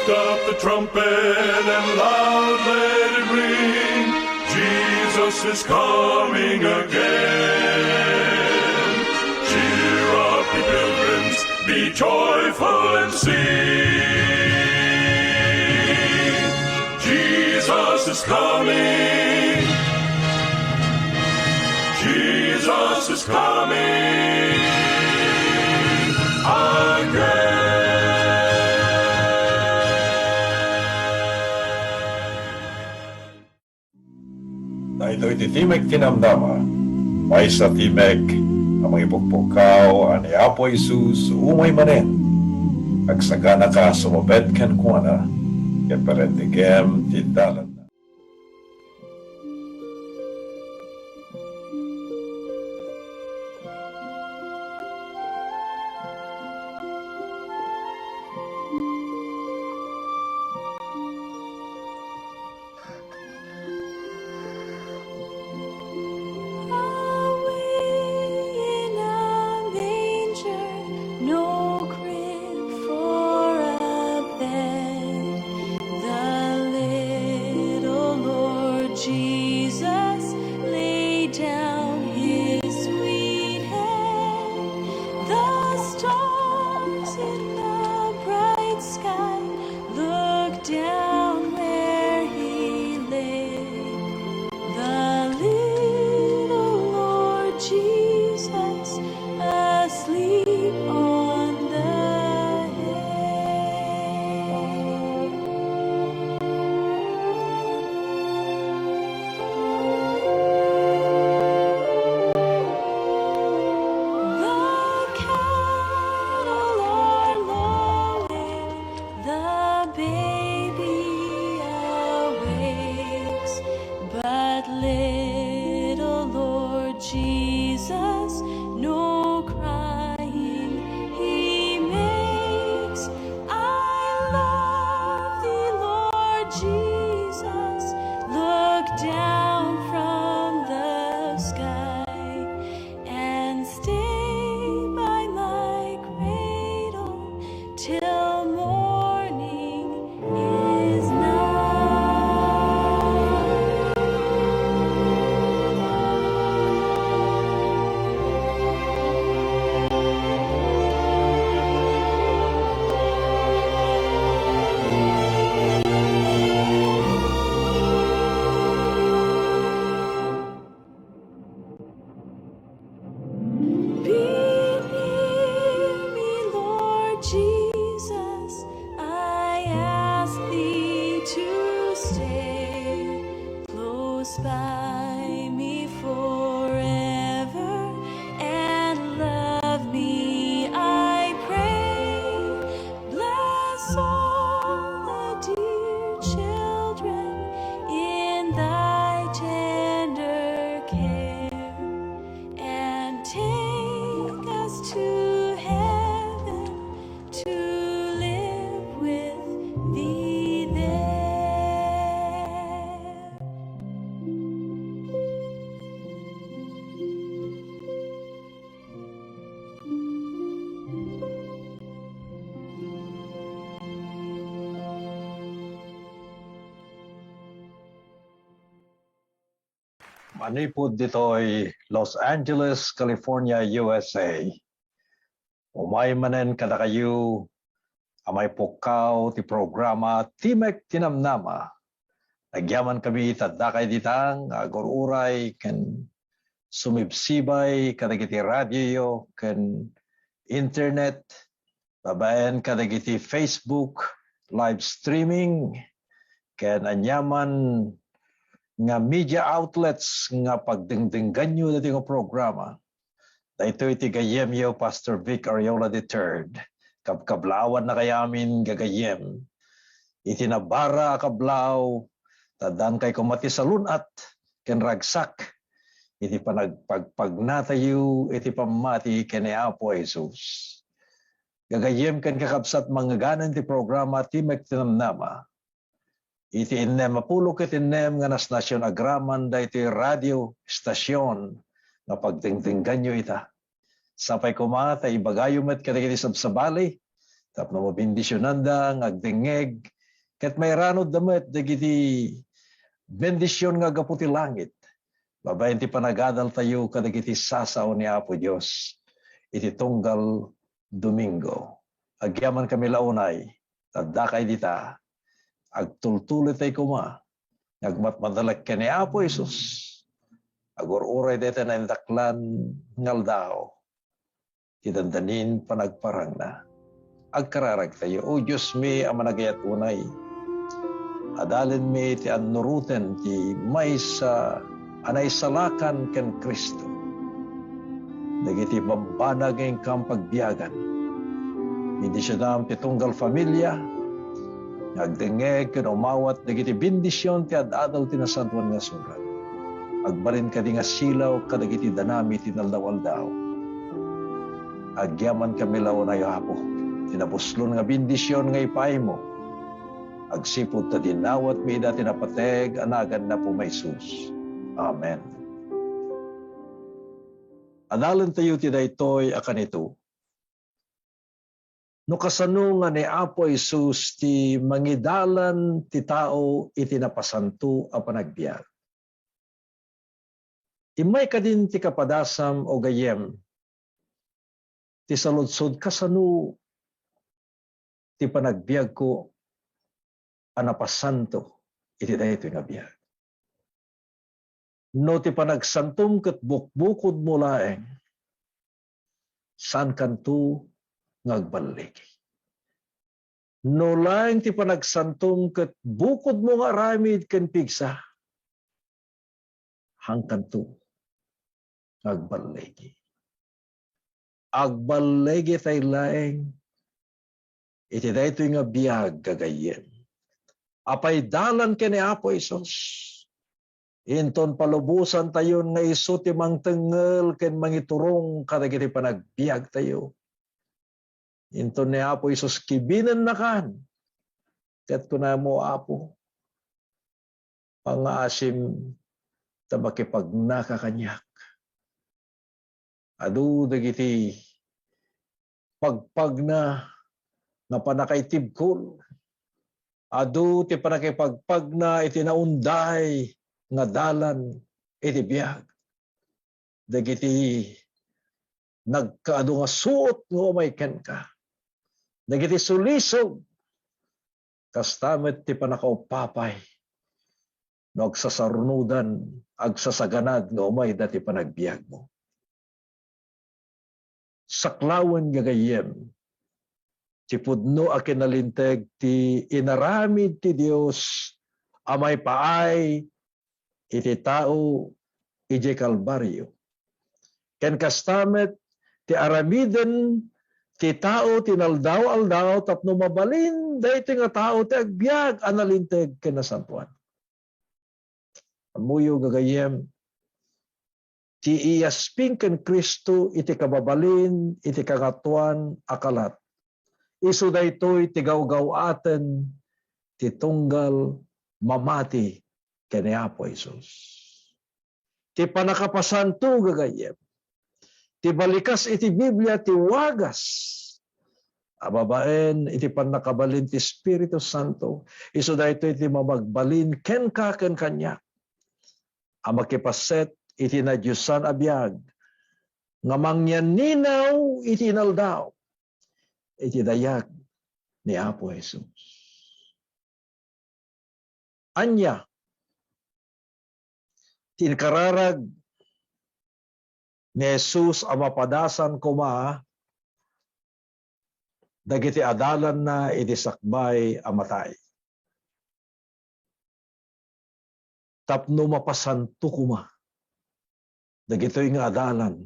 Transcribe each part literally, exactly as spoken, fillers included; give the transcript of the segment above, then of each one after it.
Up the trumpet and loud let it ring. Jesus is coming again. Cheer up, ye pilgrims, be joyful and sing. Jesus is coming. Jesus is coming again. Daytoy ti Timek ti Namnama, maysa a timek a mangipukpukkaw a ni Apo Jesus umay manen. Agsaganaka a sumabet kenkuana, ket parentegem ti dalanna. Away in a manger, no crib for a bed, the little Lord Jesus laid down his sweet head. The stars in the bright sky look down where he lay. The little Lord Jesus asleep on the hay. The cattle are lowing, the baby awakes, but little Lord Jesus, no crying he makes. I love thee, Lord Jesus, look down from the sky and stay by my cradle till morning is nigh. Be near me, Lord Jesus, I ask thee to stay close by me forever and love me, I pray. Bless all the dear children in thy tender care, and take us to heaven to live with thee there. Manipud ditoy Los Angeles, California, U S A. Umay manen kadakayo a maipukkaw ti programa Timek ti Namnama. Nagyamankami ita dakay dita nga agur-uray ken sumibsibay kadagiti radioyo ken internet, babaen kadagiti Facebook live streaming, ken aniaman nga media outlets nga pagdengdengganyo daytoy nga programa. Daytoy ti gayyemyo, Pastor Vic Ariola the third. Kabkablaawannak amin, gagayyem, iti nabara a kablaaw, ta addaan koma ti salun-at ken ragsak iti panagpagpagnatayo iti pammati ken ni Apo Jesus. Gagayyem ken kakabsat, mangngegana ti programa Timek ti Namnama. Iti innem a pulo ket innem nga nasnasion agraman daytoy radio station nga pagdengdengganyo ita. Sapay koma ta ibagayo met kadagiti sabsabali tapno mabendisionanda nga agdengngeg, ket mairanudda met dagiti bendision nga aggapu ti langit, babaen ti panagadaltayo kadagiti sasao ni Apo Dios iti tunggal Domingo. Agyamankami la unay, ta dakay dita, agtultuloytay koma nga agmatmatalek ken ni Apo Jesus. Agur-uray dayta naindaklan nga aldaw ti dandanin panagparangna. Agkararagtayo. O Diosmi a managayat unay, adalenmi ti annuroten ti maysa a naisalakan ken Cristo dagiti bambanag nga inkam pagbiagan. Bendisionam ti tunggal familia nga agdengngeg ken umawat dagiti bendision ti ad-adal ti Nasantoan nga Surat. Agbalin kadi nga silaw kadagiti danami ti inaldaw-aldaw. Agyamankami la unay, Apo, ti nabuslon nga bendision nga ipaaymo, agsipud ta dinawatmi ida ti napateg a naganna, Apo, a Jesus. Amen. Adalentayo ti daytoy a kanito. No kasano nga ni Apo Jesus ti mangidalan ti tao iti napasanto a panagbiag. Immay kadin ti kapadasam, o gayyem, ti saludsod, kasano ti panagbiagko a napasanto iti daytoy nga biag? No ti panagsantom ket bukbukodmo laeng, saankanto nga agballigi. No laeng ti panagsantom ket bukodmo nga aramid ken pigsa, saankanto nga agballigi. Agballigitay laeng iti daytoy nga biag, gagayyem. Apay dalan ken ni Apo Jesus. Inton palubosantayon nga isu ti mangtengngel ken mangiturong kadagiti panagbiagtayo. Inton ni Apo Jesus kibinennakan, ket kunamo, Apo, pangngaasim ta makipagnaka kaniak. Adu dagiti pagpagna nga pannakaitibkol. Adu ti pannakipagpagna iti naunday nga dalan iti biag. Dagiti nagkaadu nga suot nga umay kenka. Dagiti sulisog, kasta met ti pannakaupapay no agsasarunodan, agsasaganad nga umayda ti panagbiagmo. Saklawen, gagayyem, ti pudno a kinalinteg ti inaramid ti Dios a maipaay iti tao idiay Kalbario. Ken kasta met ti aramiden ti tao ti inaldaw-aldaw tapno mabalin daytoy nga tao ti agbiag a nalinteg ken nasantoan. Ammoyo, gagayyem, ti iyasping ken Cristo iti kababalin iti Kangatoan a Kalat, isu daytoy ti gawgaw-aten ti tunggal mamati ken ni Apo Jesus. Ti pannakapasanto, gagayyem, ti balikas iti Biblia ti wagas a babaen iti pannakabalin ti Espiritu Santo, isu daytoy ti mamagbalin kenka ken kaniak a makipasset iti nadiosan a biag nga mangyanninaw iti inaldaw iti dayag ni Apo Jesus. Ania ti inkararag ni Jesus a mapadasan koma dagiti adalanna iti sakbay a matay? Tapno mapasanto koma dagitoy nga adalan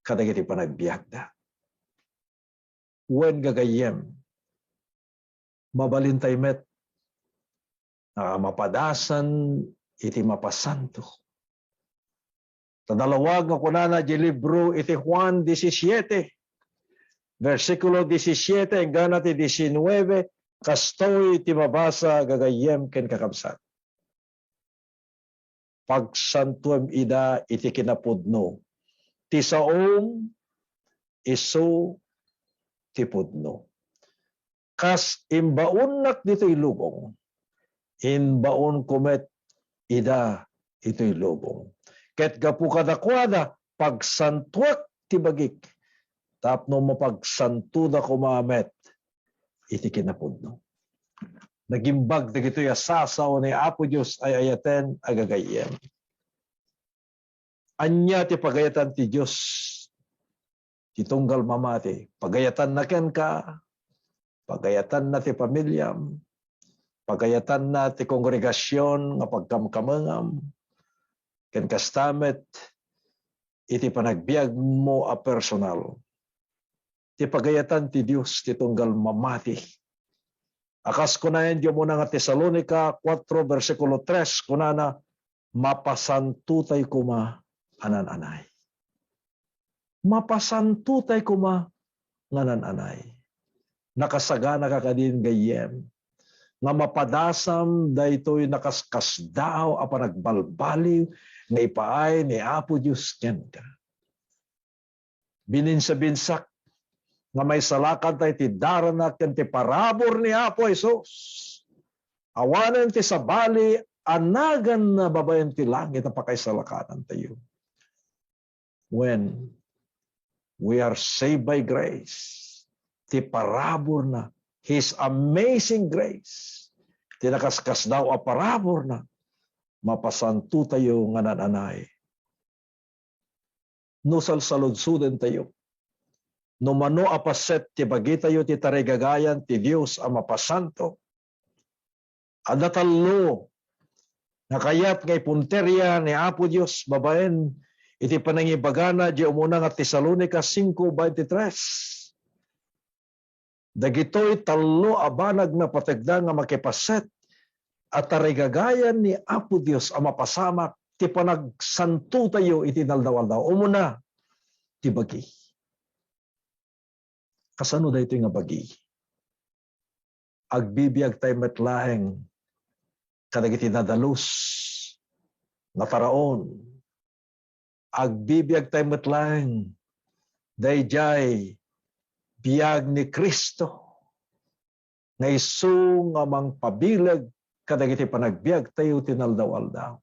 kadagiti panagbiagda. Wen, gagayyem, mabalintay met a mapadasan iti mapasanto. Ta nalawag nga kunana diay libro iti Juan disisiete, bersikulo disisiete enggana ti disinnuebe, kastoy ti mabasa, gagayyem ken kakabsat. Pagsantuem ida iti kinapudno. Ti saom, isu ti pudno. kas imbaonnak ditoy lubong, imbaonko met ida itoy lubong. Ket gapu kadakuada, pagsantuek ti bagik, tapno mapagsantoda koma met iti kinapudno. Nagimbag dagitoy a sasao ni Apo Dios ay ayaten a gagayyem. Ania ti pagayatan ti Dios ti tunggal mamati? Pagayatanna kenka, pagayatanna ti pamiliam, pagayatanna ti kongregasion nga pagkamkamengam, ken kasta met iti panagbiagmo a personal. Ti pagayatan ti Dios ti tunggal mamati. A kas kunaen ti umuna nga Tesalonica kuatro, bersikulo tres, kunana, "Mapasantotay koma a nan-anay." Mapasantotay koma nga nan-anay. Nakasaganaka kadin, gayyem, nga mapadasam daytoy nakaskasdaaw a panagbalbaliw nga ipaay ni Apo Dios kenka? Bininsa-binsak nga maisalakanta iti darana ken ti parabur ni Apo Jesus. Awanen ti sabali a naganna babaen ti langit a pakaisalakanantayo. When we are saved by grace, ti paraburna, His amazing grace, ti nakaskasdaaw a paraburna, mapasantotayo nga nan-anay. No salsaludsodentayo, no mano a paset ti bagitayo ti tarigagayan ti Dios a mapasanto, adda tallo nga kayat nga ipunteria ni Apo Dios babaen iti panangibagana di umuna nga Tesalonica cinco veintitrés. Dagitoy tallo a banag napategda nga makipaset a tarigagayan ni Apo Dios a mapasamak ti panagsantotayo iti inaldaw-aldaw. Umuna, ti bagi. Kasano daytoy nga bagi? Agbibiagtay met laeng kadagiti nadalus nga taraon. Agbibiagtay met laeng daydiay biag ni Cristo nga isu nga mangpabileg kadagiti panagbiagtayo ti inaldaw-aldaw.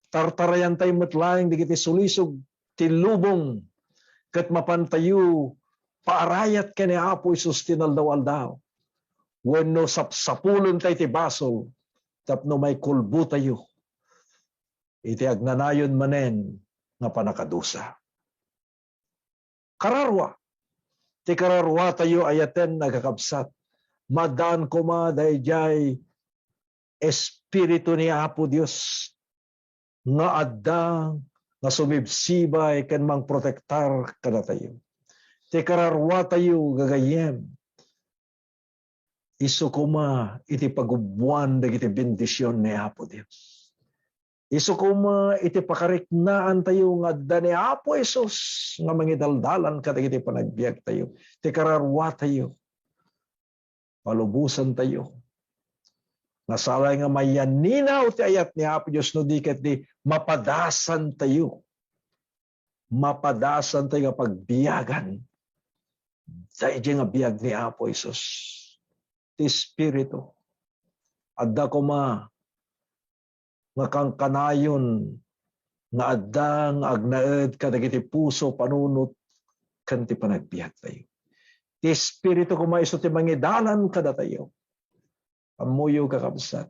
Tartarayantayo met laeng dagiti sulisog ti lubong ket mapantayo paarayat ken ni Apo Jesus ti inaldaw-aldaw. Wenno sapsapulentayo ti basol tapno maikulbotayo iti agnanayon manen nga pannakadusa. Kararua, ti kararuatayo ayaten a kakabsat, maaddaan koma daydiay Espiritu ni Apo Dios nga adda nga sumibsibay ken mangprotektar kadatayo. Ti kararuatayo, gagayyem, isu koma iti pagubbuan dagiti bendision ni Apo Dios. Isu koma iti pakariknaantayo nga adda ni Apo Jesus nga mangidaldalan kadagiti panagbiagtayo. Ti kararuatayo, palubosantayo. Nasalay nga mayaninaw ti ayat ni Apo Dios no di ket di mapadasantayo. Mapadasantayo nga pagbiagan daydiay nga biag ni Apo Jesus. Ti Espiritu. Adda koma nga kankanayon nga adda nga agnaed kadagiti puso, panunot, ken ti panagbiagtayo. Ti Espiritu koma isu ti mangidalan kadatayo. Ammoyo, kakabsat,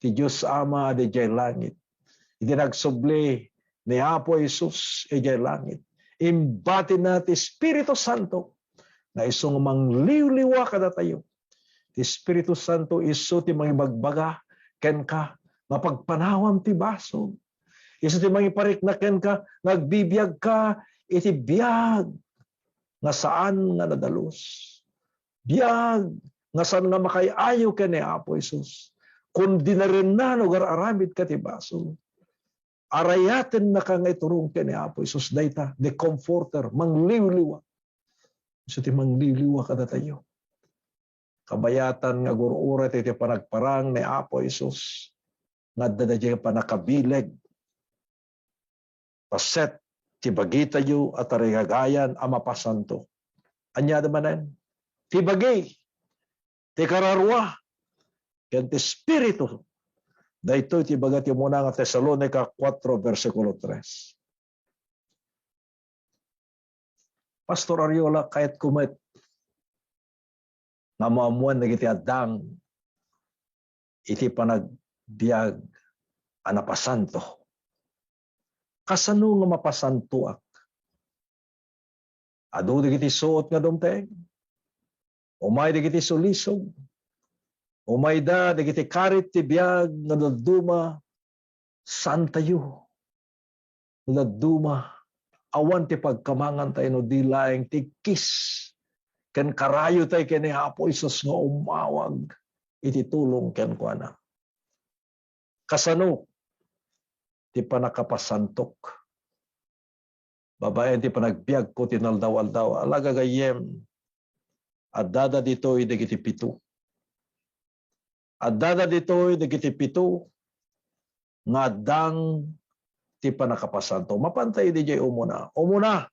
ti Dios Ama a didiay langit, iti nagsubli ni Apo Jesus idiay langit, imbatina ti Espiritu Santo nga isu nga mangliwliwa kadatayo. Ti Espiritu Santo isu ti mangibagbaga kenka nga pagpanawam ti basol. Isu ti mangiparikna kenka nga agbibiagka iti biag nga saan nga nadalus. Biag nga saan nga makaay-ayo ken ni Apo Jesus. Kun dinarenna no gar-aramidka ti basol, arayatennaka nga iturong ken ni Apo Jesus. Dayta, the Comforter, mangliwliwa. Isu ti mangliwliwa kadatayo. Kabayatan nga agur-uray iti panagparang ni Apo Jesus nga adda daydiay pannakabileg. Paset ti bagitayo a tarigagayan a mapasanto. Ania manen? ti bagi, ti kararua, ken ti Espiritu. Daytoy ti ibaga ti umuna nga Tesalonica kuatro, bersikulo tres. Pastor Ariola, kayatko met nga maammoan dagiti addang iti panagbiag a napasanto. Kasano nga mapasantoak? Adu dagiti suot nga dumteng. Umay dagiti sulisog. Umayda dagiti karit ti biag nga dadduma, saantayo dadduma, awan ti pagkamangan tayo no di laeng ti kis ken karayo tayo ken ni Apo Jesus nga umawag iti tulong kenkuana. Kasano ti pannakapasantok babaen ti panagbiagko ti inaldaw-aldaw? Ala, gagayyem, addada ditoy dagiti pito. Addada ditoy dagiti pito nga addang ti pannakapasanto. Mapanta idiay umuna. Umuna,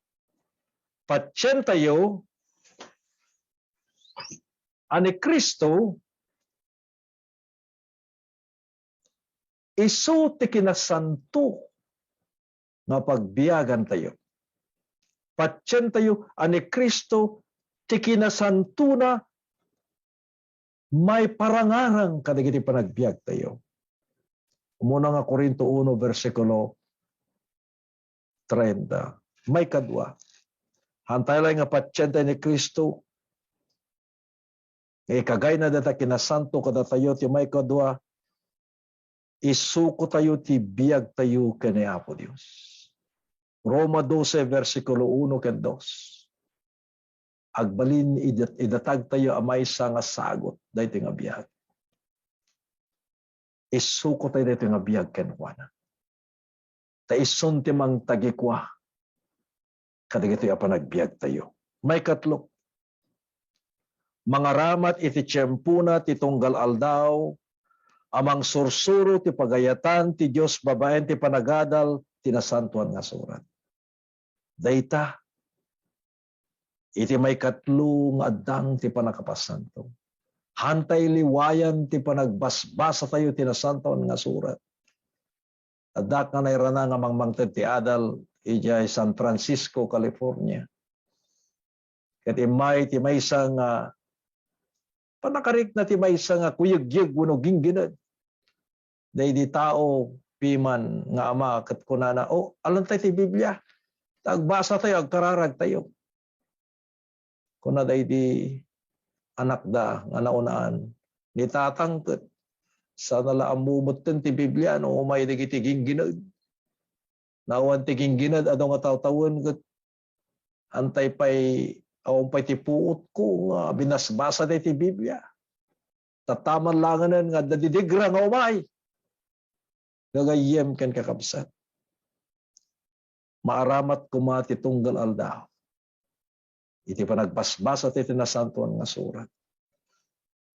patientayo a ni Cristo isu ti kinasanto nga pagbiagantayo. Patientayo a ni Cristo ti kinasantona maiparangarang kadagiti panagbiagtayo. Umuna nga Corinto uno, bersikulo treinta. Maikadua, haantay laeng nga patientayo ni Cristo nga ikagayna dayta kinasanto kadatayo. Ti maikadua, isukotayo ti biagtayo ken ni Apo Dios. Roma doce, bersikulo uno ken dos. Agbalin idat-, idatagtayo a maysa nga sagut daytoy nga biag. Isukotayo daytoy nga biag kenkuana. Ta isun ti mangtagikua kadagitoy a panagbiagtayo. Maikatlo, mangaramat iti tiempona ti tunggal aldaw a mangsursuro ti pagayatan ti Dios babaen ti panagadal ti Nasantoan nga Surat. Dayta iti maikatlo nga addang ti pannakapasanto. Haantay liwayan ti panagbasbasatayo ti Nasantoan nga Surat. Addak nga nairana nga mangmangted ti adal idiay San Francisco, California. Ket immay ti maysa nga pannakarikna ti maysa nga kuyegyeg wenno ginggined daydi tao piman nga ama ket kunana, "O, alantay ti Biblia. Ta agbasatayo, agkararagtayo." Kuna daydi anakda nga naunaan, ni tatang ket sana la ammo metten ti Biblia no umay dagiti ginggined. Nawan ti ginggined a dua nga tawtawen ket antay pay, awan pay ti puotko nga binasbasa daydi Biblia. Tataman langanen nga adda didigra nga umay. Gagayyem ken kakabsat, maaramat koma ti tunggal aldaw iti panagbasbasa ti Nasantoan nga Surat.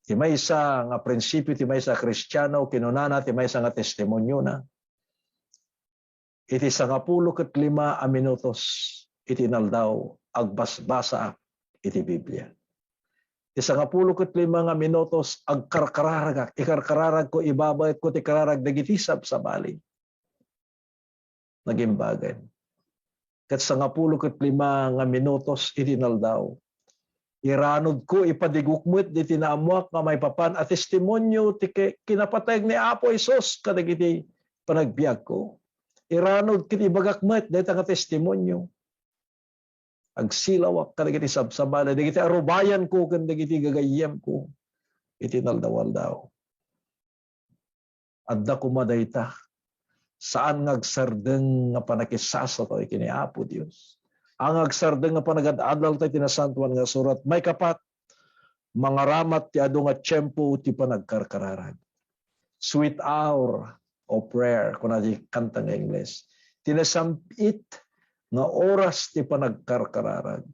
Ti maysa nga prinsipio ti maysa a Kristiano, kinunana ti maysa nga testimoniona, iti sangapulo ket lima a minutos iti inaldaw, agbasbasaak iti Biblia. Iti sangapulo ket lima nga minutos, agkarkararagak. Ikarkararagko, ibabaetko ti kararag dagiti sabsabali. Nagimbagen. Ket sangapulo ket lima nga minutos iti inaldaw, iranudko, ipadigok met diti naammoak nga maipapan a testimonio ti ki-, kinapateg ni Apo Jesus kadagiti panagbiagko. Iranud ket ibagak met dayta nga testimonio. Agsilawak kadagiti sabsabali, dagiti arubayanko ken dagiti gagayyemko iti inaldaw-aldaw. Adda koma dayta. Saan nga agsardeng nga pannakisasao tayo ken ni Apo Dios. Haan nga agsardeng nga panagad-adal tayo iti Nasantoan nga Surat. Maikapat, mangaramat ti adu nga tiempo ti panagkarkararag. Sweet hour of prayer, kuna ti kanta nga Ingles. Ti nasam-it nga oras ti panagkarkararag.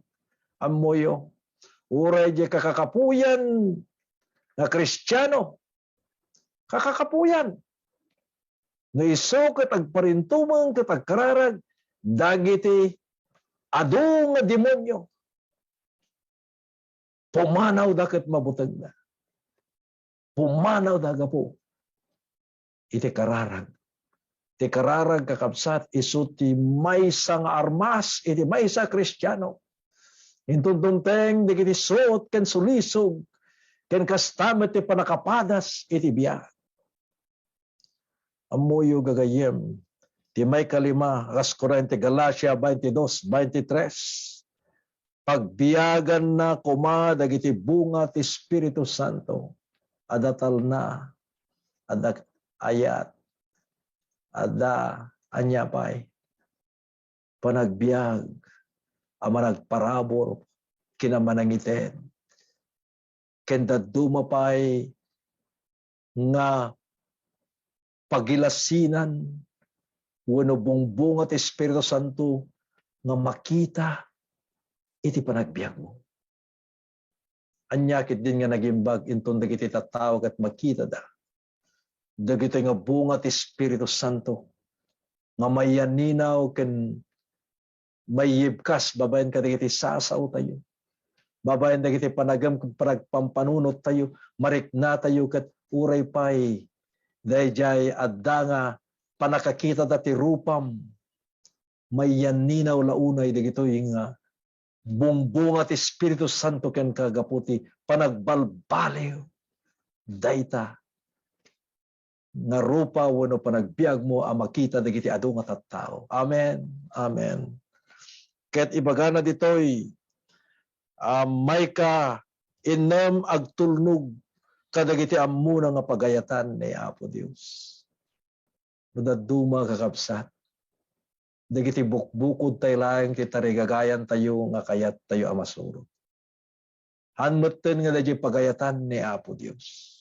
Ammoyo, uray diay kakakapuyan nga Kristiano, kakakapuyan. No isu ket agparintumeng ket agkararag dagiti adu nga demonio. Pumanawda ket mabutegda. Pumanawda gapu iti kararag. Ti kararag, kakabsat, isu ti maysa nga armas iti maysa a Kristiano. Inton dumteng dagiti suot ken sulisog, ken kasta met ti pannakapadas iti biag. Ammoyo, gagayyem, ti maikalima, kas kunan ti Galacia twenty-two, twenty-three, pagbiaganna koma dagiti bunga ti Espiritu Santo. Adda talna, adda ayat, adda ania pay, panagbiag a managparabur ken a manangited, ken dadduma pay nga pagilasinan wenno bungbunga ti Espiritu Santo nga makita iti panagbiagmo. Ania ketdin nga nagimbag inton dagiti tattao ket makitada dagitoy nga bunga ti Espiritu Santo nga mayanninaw ken maiyibkas babaen kadagiti sasaotayo, babaen dagiti panagem ken panagpampanunottayo, mariknatayo ket uray pay daydiay adda nga pannakakitada ti rupam, mayanninaw la unay dagitoy nga bungbunga ti Espiritu Santo kenka gapu ti panagbalbaliw dayta nga rupa wenno panagbiagmo a makita dagiti adu nga tattao. Amen. Amen. Ket ibagana ditoy, ah, maika innem, agtulnog kadagiti ammona nga pagayatan ni Apo Dios. No dadduma, kakabsat, dagiti bukbukod tay laeng ti tarigagayantayo nga kayattayo a masurot. Haan metten nga daydiay pagayatan ni Apo Dios.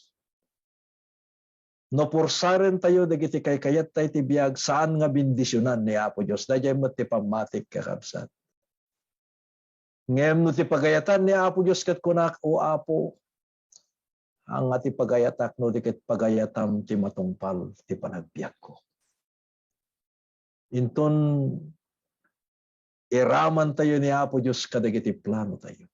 No pursaren tayo dagiti kaykayat tay ti biag, saan nga bendisionan ni Apo Dios. Daydiay met ti pammatik, kakabsat. Ngem no ti pagayatan ni Apo Dios ket kunak, "O Apo, ania ti pagayatak no di ket pagayatam ti matungpal ti panagbiagko?" Inton iraman tayo ni Apo Dios kadagiti plano tayo.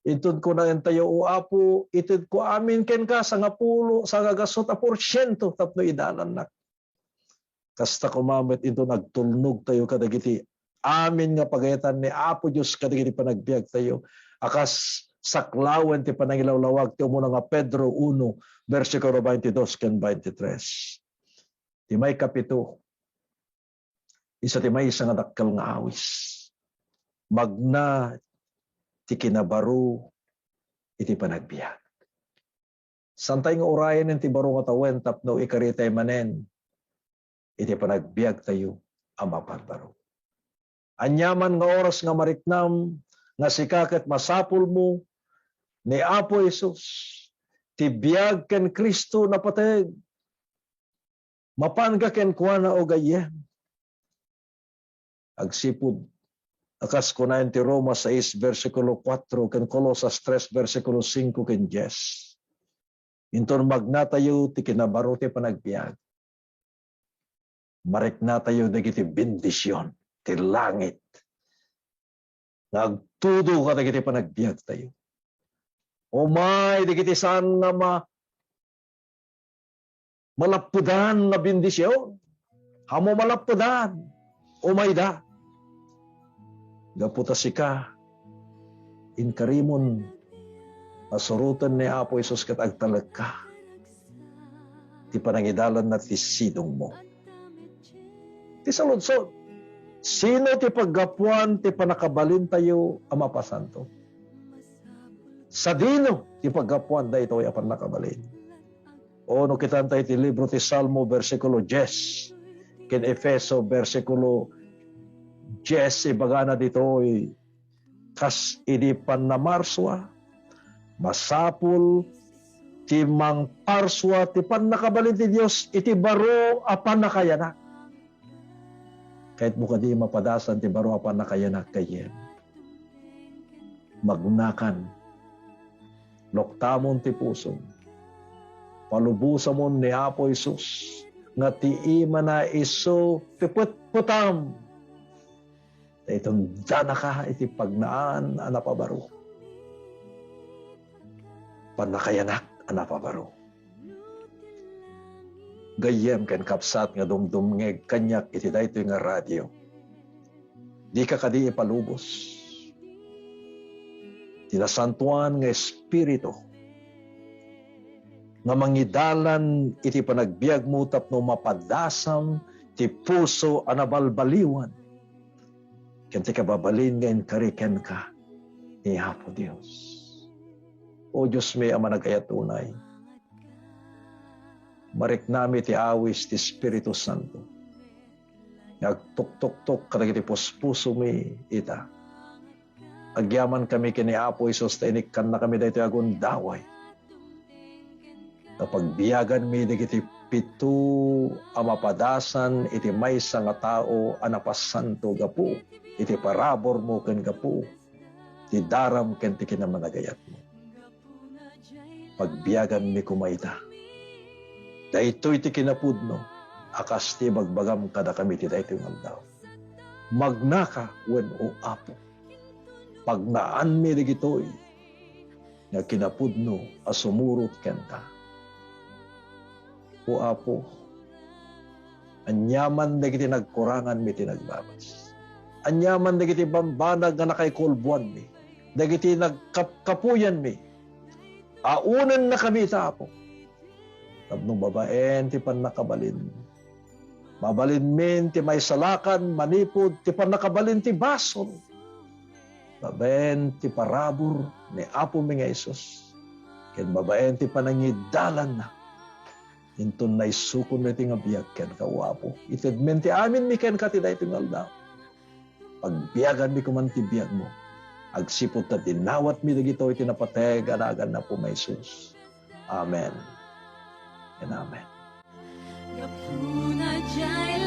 Inton kunaen tayo, "O Apo, itedko amin kenka, sangapulo, sangagasut a porsiento tapno idalannak." Kasta koma met inton agtulnog tayo kadagiti amin nga pagayatan ni Apo Dios kadagiti panagbiag tayo, a kas saklawen ti panangilawlawag ti umuna nga Pedro uno, bersikulo twenty-two ken twenty-three. Ti maikapito, isu ti maysa nga dakkel nga awis. Magna ti kinabaro iti panagbiag. Saantay nga urayen ti baro nga tawen tapno ikaritay manen iti panagbiag tayo a maparbaro. Aniaman nga oras nga mariknam nga sika ket masapulmo ni Apo Jesus, ti biag ken Cristo napateg. Mapanka kenkuana, o gayyem. Agsipud a kas kunaen ti Roma sais, bersikulo kuatro, ken Colosas tres, bersikulo singko ken dies. Inton magnatayo ti kinabaro ti panagbiag, mariknatayo dagiti bendision ti langit nga agtudo kadagiti panagbiag tayo. Umay dagiti saan nga ma-, malappedan nga bendision. Ammo malappedan, umayda. Gapu ta sika, inkarimon a suroten ni Apo Jesus ket agtalekka ti panangidalanna ti sidongmo. Ti saludsod, sino ti paggapuan ti pannakabalintayo a mapasanto? Sadino ti paggapuan daytoy a pannakabalin? O no kitan tayo ti libro ti Salmo, bersikulo dies, ken Efeso, bersikulo dies, ibagana ditoy, kas idi pannamarsua, masapul ti mangparsua ti pannakabalin ti Dios iti baro a pannakayanak. Kayatmo kadi mapadasan ti baro a pannakayanak, gayyem? Magnakan. Luktamon ti pusom. Palubosamon ni Apo Jesus nga ti imana isu ti petpetam. Ta itundanaka iti pagnaan a napabaro. pannakayanak a napabaro. Gayyem ken kabsat nga dumdumngeg kaniak iti daytoy nga radio, dika kadi ipalubos ti Nasantoan nga Espiritu nga mangidalan iti panagbiagmo tapno mapadasam ti puso a nabalbaliwan ken ti kababalin nga inkari kenka ni Apo Dios. O Diosmi a managayat unay, mariknami ti awis ti Espiritu Santo nga agtuktoktok kadagiti puspusomi ita. Agyamankami ken ni Apo Jesus ta inikkannakami daytoy a gundaway. Ta pagbiaganmi dagiti pito a mapadasan iti maysa nga tao a napasanto gapu iti paraburmo ken gapu ti daram ken ti kinamanagayatmo. Pagbiaganmi koma ita. Daytoy ti kinapudno a kas ti ibagbagam kadakami ti daytoy nga aldaw. Magnaka wen, O Apo. Pagnaanmi dagitoy nga kinapudno a sumurot kenka. O Apo, aniaman dagiti nagkuranganmi ti nagbabas. Aniaman dagiti bambanag nga nakaikulboanmi, dagiti nagkapkapuyanmi, aunennakami ita, Apo. Tapno babaen ti pannakabalin, mabalinmin ti maisalakan manipud ti pannakabalin ti basol. Babaen ti parabur ni Apomi nga Jesus, ken babaen ti panangidalanna, inton naisukon daytoy nga biag kenka, O Apo. Itedmen ti aminmi kenka ti daytoy nga aldaw. Pagbiaganmi koman ti biagmo, agsipud ta dinawatmi dagitoy iti napateg a nagan ni Apomi Jesus. Amen. And amen. Gapuna jay